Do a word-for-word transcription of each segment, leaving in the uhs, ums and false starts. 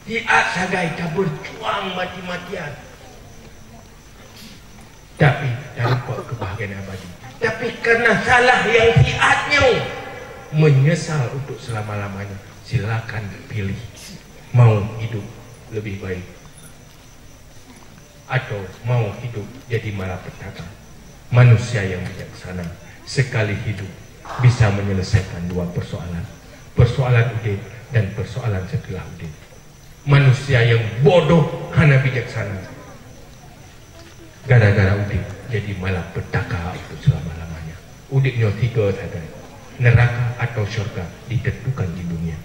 Siat sagai tabeurjuang mati-matian, tapi talupa keubahagiaan abadi. Tapi karena salah nyang siat nyoe, menyesal untuk selama-lamanya. Silakan pilih, mau hidup lebih baik atau mau hidup jadi malapetaka. Manusia yang bijaksana sekali hidup bisa menyelesaikan dua persoalan, persoalan udeb dan persoalan setelah udeb. Manusia yang bodoh hana bijaksana, gara-gara udeb jadi malapetaka untuk selama-lamanya. Udeb nyoe tiga sagai, neraka atau syurga ditentukan di dunia.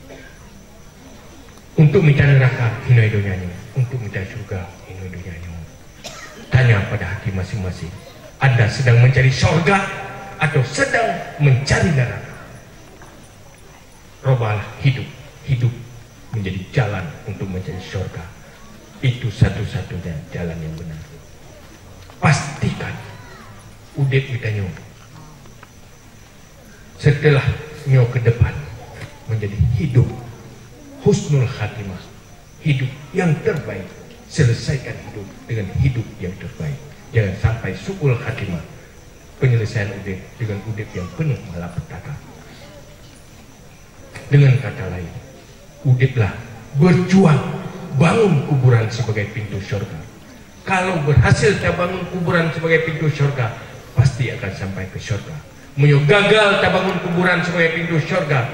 Untuk mita neraka, hinoe donya nyoe. Untuk mita syurga, hinoe donya nyoe. Tanya pada hati masing-masing, anda sedang mencari syurga atau sedang mencari neraka? Robalah hidup. Hidup menjadi jalan untuk mencari syurga. Itu satu-satunya jalan yang benar. Pastikan udeb geutanyoe setelah nyoe ke depan menjadi hidup husnul khatimah, hidup yang terbaik. Selesaikan hidup dengan hidup yang terbaik. Jangan sampai su'ul khatimah, penyelesaian udeb dengan udeb yang penuh malapetaka. Dengan kata lain, udeblah, berjuang, bangun kuburan sebagai pintu syurga. Kalau berhasil tabangun kuburan sebagai pintu syurga, pasti akan sampai ke syurga. Meunyoe gagal tabangun kuburan sebagai pintu syurga,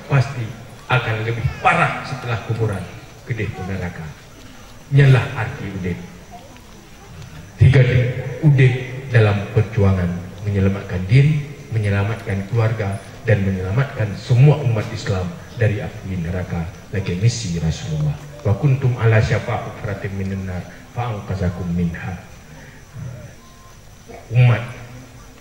pasti akan lebih parah setelah kuburan, keudeh u neuraka. Nyan lah arti udeb. Tiga udeb dalam perjuangan menyelamatkan diri, menyelamatkan keluarga, dan menyelamatkan semua umat Islam dari api neraka lagée misi Rasulullah. Wa kuntum ala syafa hufratin minan nar fa anqazakum minha. Umat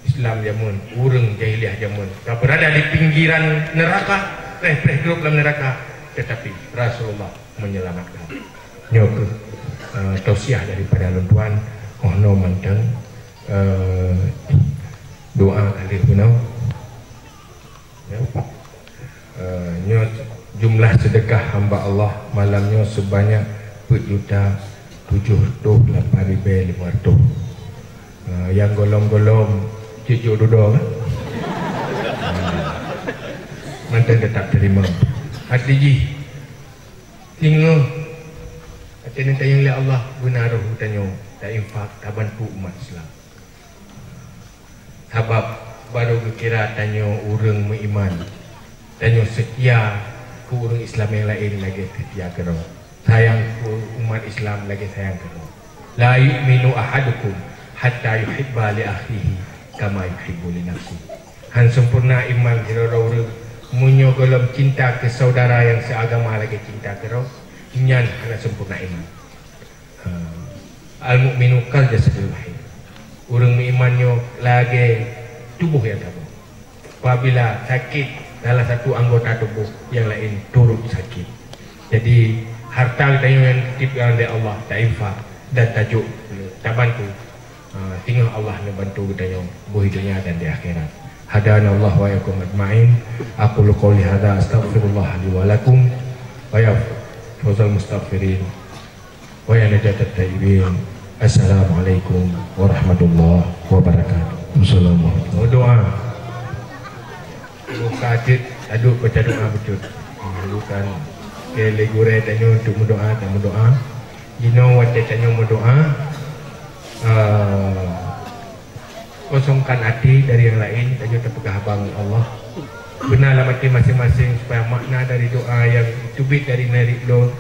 Islam jameun, ureuëng jahiliyah jameun, ka berada di pinggiran neraka, preh-preh drob lam neraka, tetapi Rasulullah menyelamatkan. Nyoe kheueh, eh, tausiah daripada lôn tuan, oh no mantong, eh, doa kali bunoe. Ya. Eh, nyoe jumlah sedekah hamba Allah malam nyoe sebanyak peuet juta tujoh reutôh lapan ribée limong reutôh. Eh, nyang golom-golom cucuk dudoe kan? Mantong tetap terima. Hati jih singoh, hati ni tayang lé Allah guna roh tanyoe, ta infak, ta bantu umat Islam. Sabab barô geukira tanyoe ureuëng meuiman, tanyoe seutia keu ureuëng Islam nyang laén lagée seutia keudroe, sayang keu umat Islam lagée sayang keudroe. La yu'minu ahadukum hatta yuhibba li akhihi kama yuhibbu li nafsihi. Han sempurna iman sidroe ureuëng meunyoe gohlom cinta keu saudara nyang seuagama lagée cinta keudroe, nyan hana sempurna iman. Al-mu'minu kal jasadil wahid. Ureuëng meuiman nyoe lagée tuboh nyang saboh. Apabila sakét salah satu anggota tuboh, nyang laén turut sakét. Jadi, harta geutanyoe nyang titip lé Allah, ta infak dan tajok, tabantu. Ah, singoh Allah neubantu geutanyoe boh donya dan di akhirat. Hadanallahu wa iyyakum ajma'in. Aqulu qouli hadza astaghfirullah li wa lakum wa ya fawzal mustaghfirin. Wa ya najatat taibin. Assalamualaikum warahmatullahi wabarakatuh. Assalamualaikum. Meudoa. Buka cit, aduk baca doa beutôi. Bukan. Oke, lé gurée tanyoe untuk meudoa, dan meudoa. Jinoe watée tanyoe meudoa, eh, kosongkan até dari nyang laén, tanyoe tapeugah haba ngon Allah. Beuna lam até maséng-maséng supaya makna dari doa nyang teubiet dari nariet lôn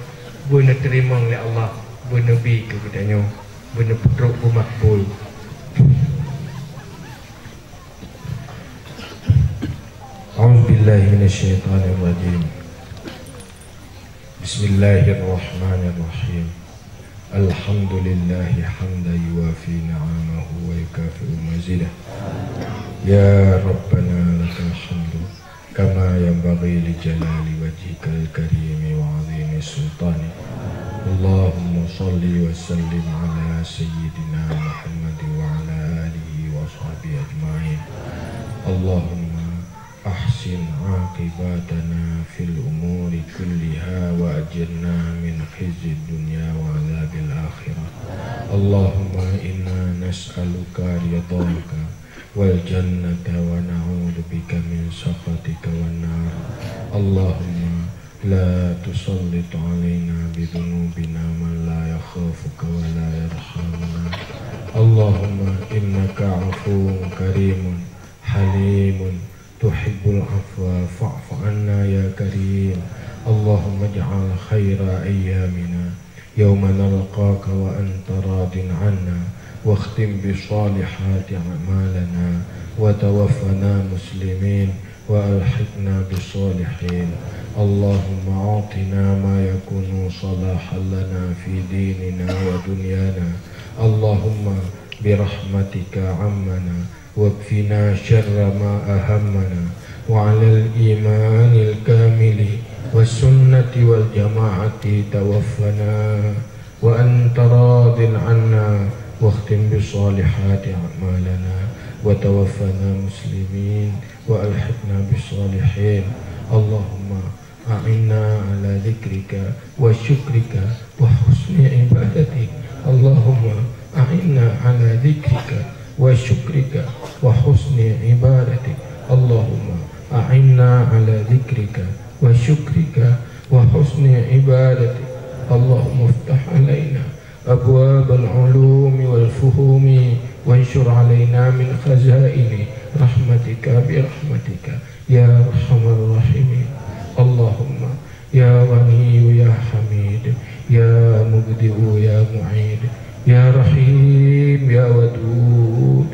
beuneuteurima lé Allah, beuneubi keu geutanyoe, beuneuputrok beumakbul. A'udzubillahi minasyaitonirrajim. Bismillahirrahmanirrahim. Alhamdulillahi hamdan yuwafi ni'amahu wa yukafi'u mazidah. Ya Rabbana lakal hamdu kama yanbaghi li jalali wajhikal karimi wa azimi sultani. Allahumma salli wa sallim ala sayyidina Muhammad wa ala alihi wa sahbihi ajma'in. Allahumma أحسن عاقبتنا في الأمور كلها وأجرنا من خزي الدنيا وعذاب الآخرة. اللهم إنا نسألك رضاك والجنة ونعوذ بك من سخطك والنار. اللهم لا تسلط علينا بذنوبنا من لا يخافك ولا يرحمنا. اللهم إنك عفو كريم حليم تحب العفو فاعف عنا يا كريم. اللهم اجعل خير أيامنا يوم نلقاك وأنت راض عنا، واختم بالصالحات أعمالنا، وتوفنا مسلمين، وألحقنا بالصالحين. اللهم أعطنا ما يكون صلاحا لنا في ديننا ودنيانا. اللهم برحمتك عمنا واكفنا شر ما أهمنا، وعلى الإيمان الكامل والسنة والجماعة توفنا وأنت راض عنا، واختم بالصالحات أعمالنا، وتوفنا مسلمين، وألحقنا بالصالحين. اللهم أعنا على ذكرك وشكرك وحسن عبادتك. اللهم أعنا على ذكرك وشكرك وحسن عبادتك. اللهم أعنا على ذكرك وشكرك وحسن عبادتك. اللهم افتح علينا أبواب العلوم والفهوم وانشر علينا من خزائن رحمتك برحمتك يا أرحم الراحمين. اللهم يا غني يا حميد، يا مبدئ يا معيد، يا رحيم يا ودود،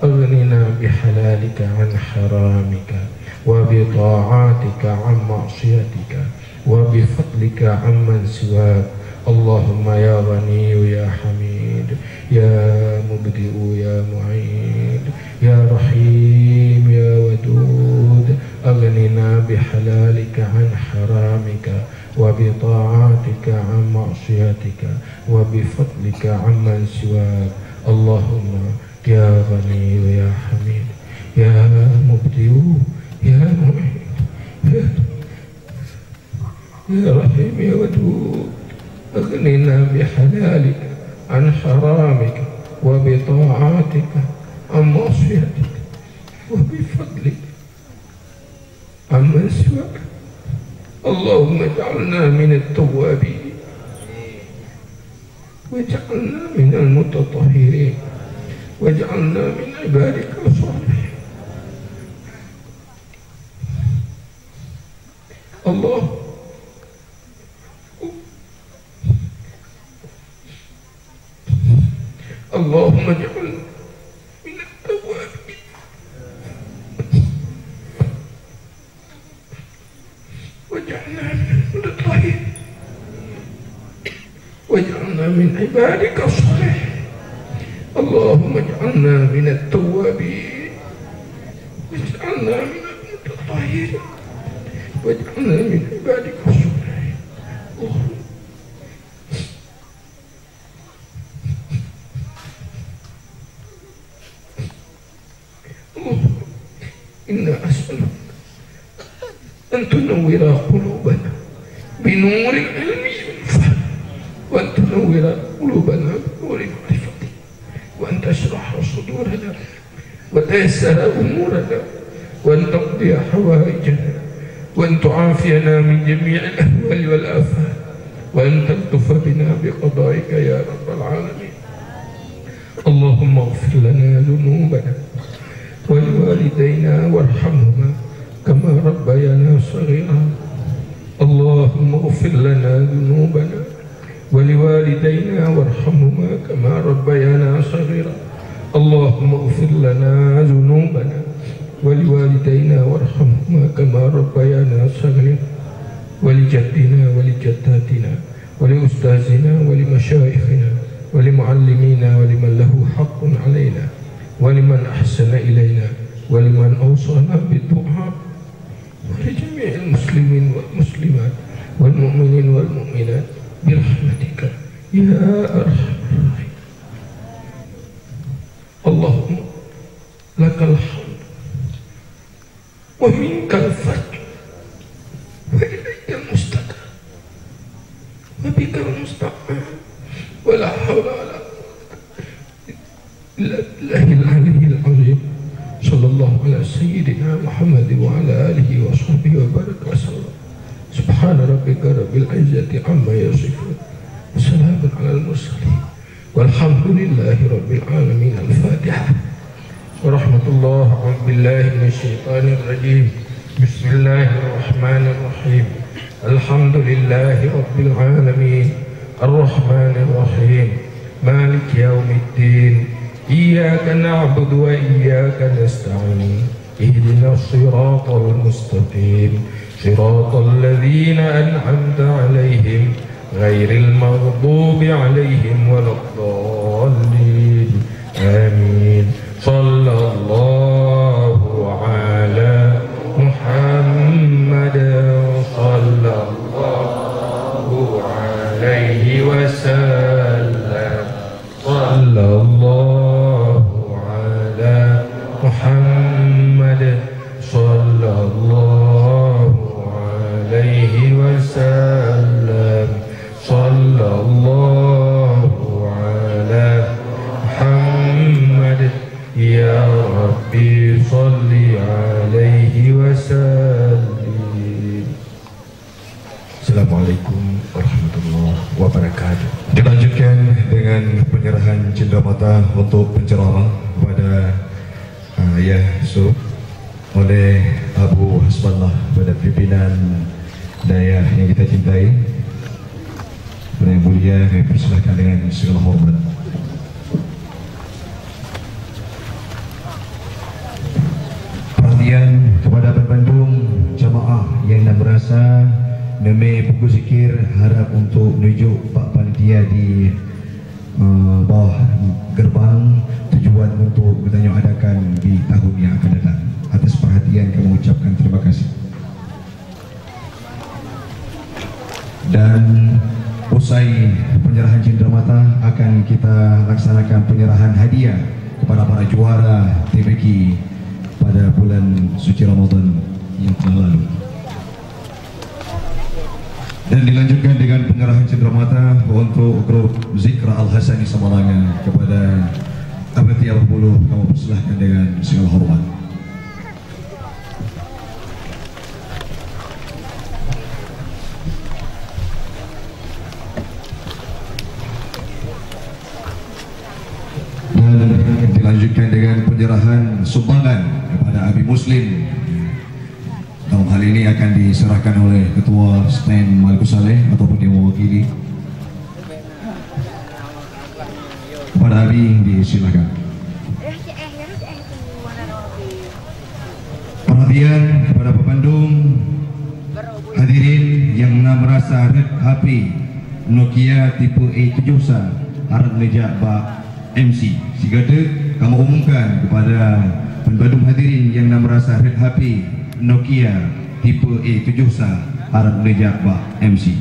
أغننا بحلالك عن حرامك، وبطاعتك عن معصيتك، وبفضلك عمن سواك. اللهم يا غني يا حميد، يا مبدئ يا معيد، يا رحيم يا ودود، أغننا بحلالك عن حرامك، وبطاعتك عن معصيتك، وبفضلك عمن سواك. اللهم يا غني يا حميد، يا مبدئ يا معيد، يا يا رحيم يا ودود، أغننا بحلالك عن حرامك، وبطاعتك عن معصيتك، وبفضلك عمن سواك. اللهم اجعلنا من التوابين، واجعلنا من المتطهرين، واجعلنا من عبادك الصالحين. الله. اللهم اجعلنا من التوابين، واجعلنا من المتطهرين، واجعلنا من عبادك الصالحين. اللهم اجعلنا من التوابين، واجعلنا من المتطهرين، واجعلنا من عبادك الصالحين. اللهم اللهم إنا أسألك أن تنور قلوبنا بنور العلم والفهم، وأن تنور قلوبنا بنور معرفتك، وأن تشرح صدورنا وتيسر أمورنا، وأن تقضي حوائجنا، وأن تعافينا من جميع الأهوال والآفات، وأن تلطف بنا بقضائك يا رب العالمين. اللهم اغفر لنا ذنوبنا ولوالدينا وارحمهما كما ربيانا صغيرا. اللهم اغفر لنا ذنوبنا ولوالدينا وارحمهما كما ربيانا صغيرا. اللهم اغفر لنا ذنوبنا ولوالدينا وارحمهما كما ربيانا صغيرا. ولجدنا ولجداتنا ولأستاذنا ولمشايخنا ولمعلمينا ولمن له حق علينا ولمن أحسن إلينا ولمن أوصانا بالدعاء ولجميع المسلمين والمسلمات والمؤمنين والمؤمنات برحمتك يا أرحم الراحمين. اللهم لك الحمد ومنك الفضل وإليك المستقى وبك المستعان ولا حول ولا قوة إلا بالله العلي العظيم. صلى الله على سيدنا محمد وعلى آله وصحبه وبارك وسلم. سبحان ربك رب العزة عما يصفون. وسلام على المرسلين. والحمد لله رب العالمين. الفاتحة. ورحمة الله. أعوذ بالله من الشيطان الرجيم. بسم الله الرحمن الرحيم. الحمد لله رب العالمين. الرحمن الرحيم. مالك يوم الدين. إياك نعبد وإياك نستعين. اهدنا الصراط المستقيم. صراط الذين أنعمت عليهم غير المغضوب عليهم ولا الضالين. آمين. صلى الله على محمد. صلى الله عليه وسلم. صلى الله على محمد. صلى الله عليه وسلم. صلى الله على محمد. يا ربي صل عليه وسلم. Assalamualaikum warahmatullahi wabarakatuh. Dilanjutkan dengan penyerahan cendramata untuk penceramah kepada, ah, Ayah Yusuf oleh Abu Hasballah pada pimpinan dayah yang kita cintai. Kepada Yang Mulia, kami persilakan dengan segala hormat. Perhatian kepada bandum jamaah nyang na meurasa neumé peubuet zikir, harap untuk nunjuk bak panitia di, eh, bawah gerbang tujuan untuk geutanyoe adakan di tahun yang akan datang. Atas perhatian kami ucapkan terima kasih. Dan usai penyerahan cendramata, akan kita laksanakan penyerahan hadiah kepada para juara T B Q pada bulan suci Ramadan yang telah lalu. Dan dilanjutkan dengan penyerahan cendramata untuk grup Zikra Al-Hasani Samalanga kepada Abati Abah Puluh, kami persilahkan dengan segala hormat. Dan dilanjutkan dengan penyerahan sumbangan kepada Abi Muslim. Dalam hal ini akan diserahkan oleh Ketua Stand Malikussaleh ataupun yang mewakili. Kepada Abi, disilahkan. Perhatian kepada pepandung hadirin nyang na meurasa rhët H P Nokia tipe A tujoh sa, harap neujak bak M C. Sigoe teuk kamoe umumkan kepada pepandung hadirin nyang na meurasa rhët H P Nokia tipe A tujoh sa, harap neujak bak M C.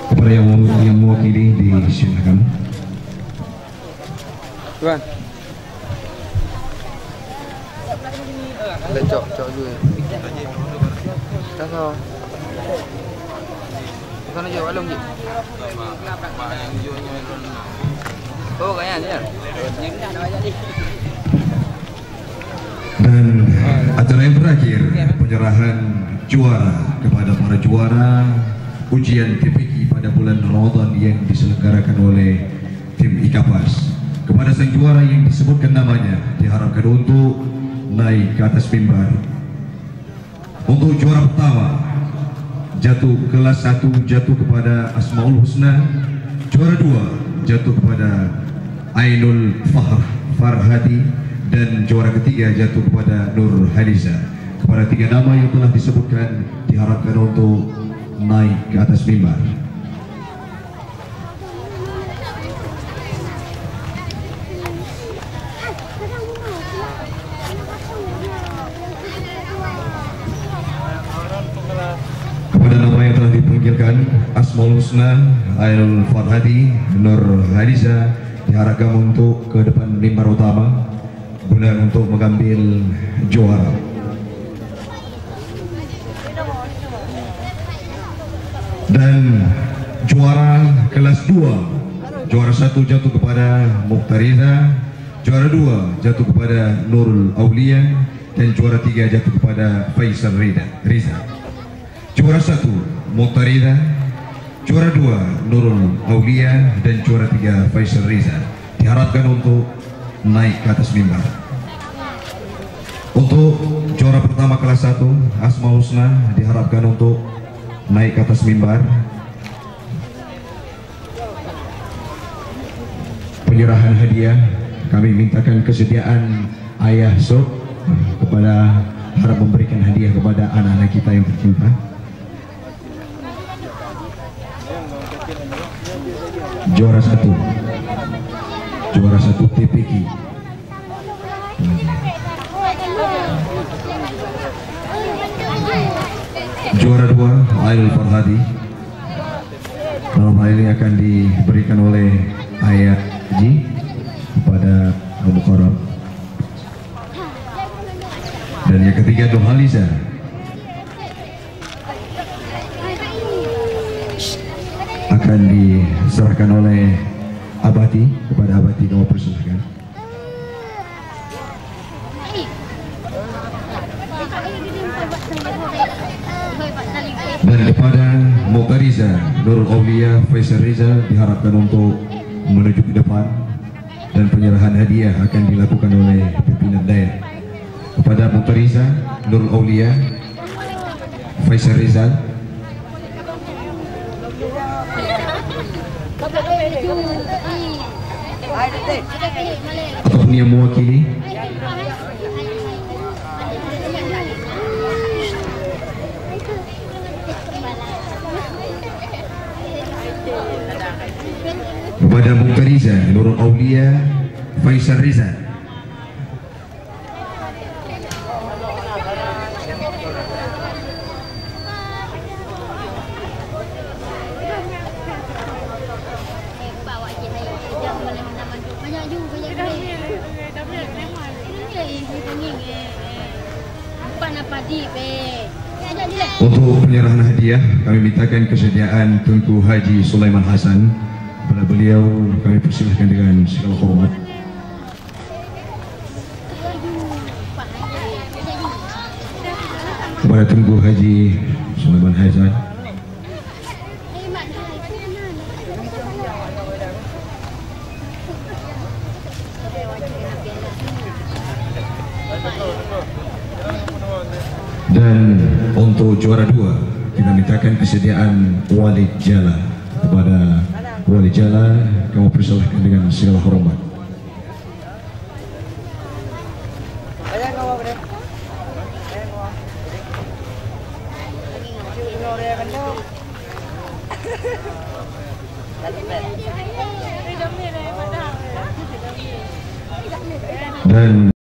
Kepada yang, yang mewakili, disilahkan. Tuan. Lecok, cok juga. Dah tahu. Sana je, Walong je. Oh, kayaknya. Dan acara yang terakhir, penyerahan juara kepada para juara ujian T P Q pada bulan Ramadan yang diselenggarakan oleh tim Ikapas. Kepada sang juara yang disebutkan namanya, diharapkan untuk naik ke atas mimbar. Untuk juara pertama, jatuh kelas satu, jatuh kepada Asmaul Husna. Juara dua jatuh kepada Ainul Fahr Farhadi, dan juara ketiga jatuh kepada Nur Haliza. Kepada tiga nama yang telah disebutkan, diharapkan untuk naik ke atas mimbar. Kepada nama yang telah dipanggil, Asmaul Husna, Ainul Farhati, Nur Haliza diharapkan untuk ke depan mimbar utama guna untuk mengambil juara. Dan juara kelas dua, juara satu jatuh kepada Muhtariza, juara dua jatuh kepada Nurul Aulia, dan juara tiga jatuh kepada Faisal Rida, Riza. Juara satu, Muhtariza. Juara dua, Nurul Aulia. Dan juara tiga, Faisal Riza. Diharapkan untuk naik ke atas mimbar. Untuk juara pertama kelas satu, Asma Husna, diharapkan untuk naik ke atas mimbar. Penyerahan hadiah, kami mintakan kesediaan ayah Sok kepada, harap memberikan hadiah kepada anak-anak kita yang tercinta. Juara satu, juara satu T P Q. Juara dua, Ainul Farhati. Dalam hal ini akan diberikan oleh ayah Ji kepada Abu Mukarram. Dan yang ketiga, Nurhaliza. Akan diserahkan oleh Abati kepada Abati, kamu persilahkan. Dan kepada Muhtariza, Nurul Aulia, Faisal Rizal diharapkan untuk menuju ke depan dan penyerahan hadiah akan dilakukan oleh pimpinan daerah. Kepada Muhtariza, Nurul Aulia, Faisal Rizal. Ataupun yang mewakili. Kepada Muhtariza, Nurul Aulia, Faisal Rizal. Untuk penyerahan hadiah, kami mintakan kesediaan Teungku Haji Sulaiman Hasan. Kepada beliau, kami persilahkan dengan segala hormat. Kepada Teungku Haji Sulaiman Hasan. Dan untuk juara dua, kita mintakan kesediaan Walid Jala. Kepada Walid Jala, kamu persilahkan dengan segala hormat. Dan